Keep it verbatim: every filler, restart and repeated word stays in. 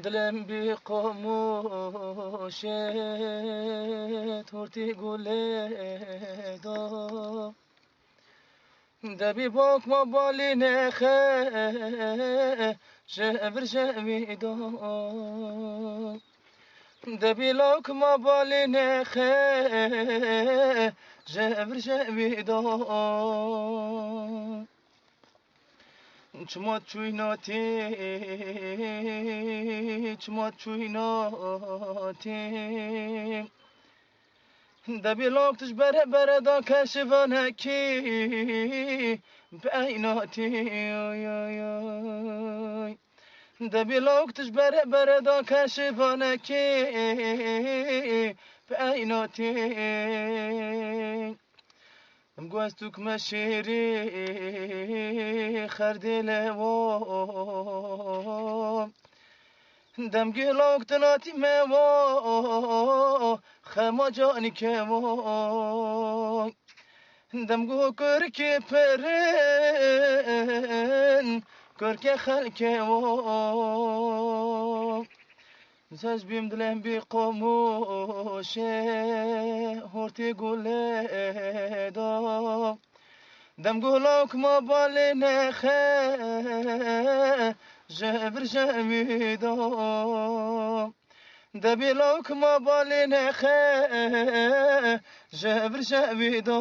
Dilem bi qomuşê hurtî gulê do. Debî bok ma balî nexe ji vir jewî do. Debî lok ma balî nexe ji vir jewî do. Çima çûyna tê, çima çûyna tê. Debî lok tu ji bere bere da keşivanekî peyna tê. Debî lok tu ji bere bere da keşivanekî peyna tê. Em gostûk me şêrî xerdê lewo. Dem gilok tinatî me wo, xema canî kewo. Dem go kurkê perin, kurkê xelkê wo. Zez bîm dilem bî qomuşê hurtî gulê do. Dem gulok ma balê nexe ji vir jewî do. Debî lok ma balê nexe ji vir jewî do.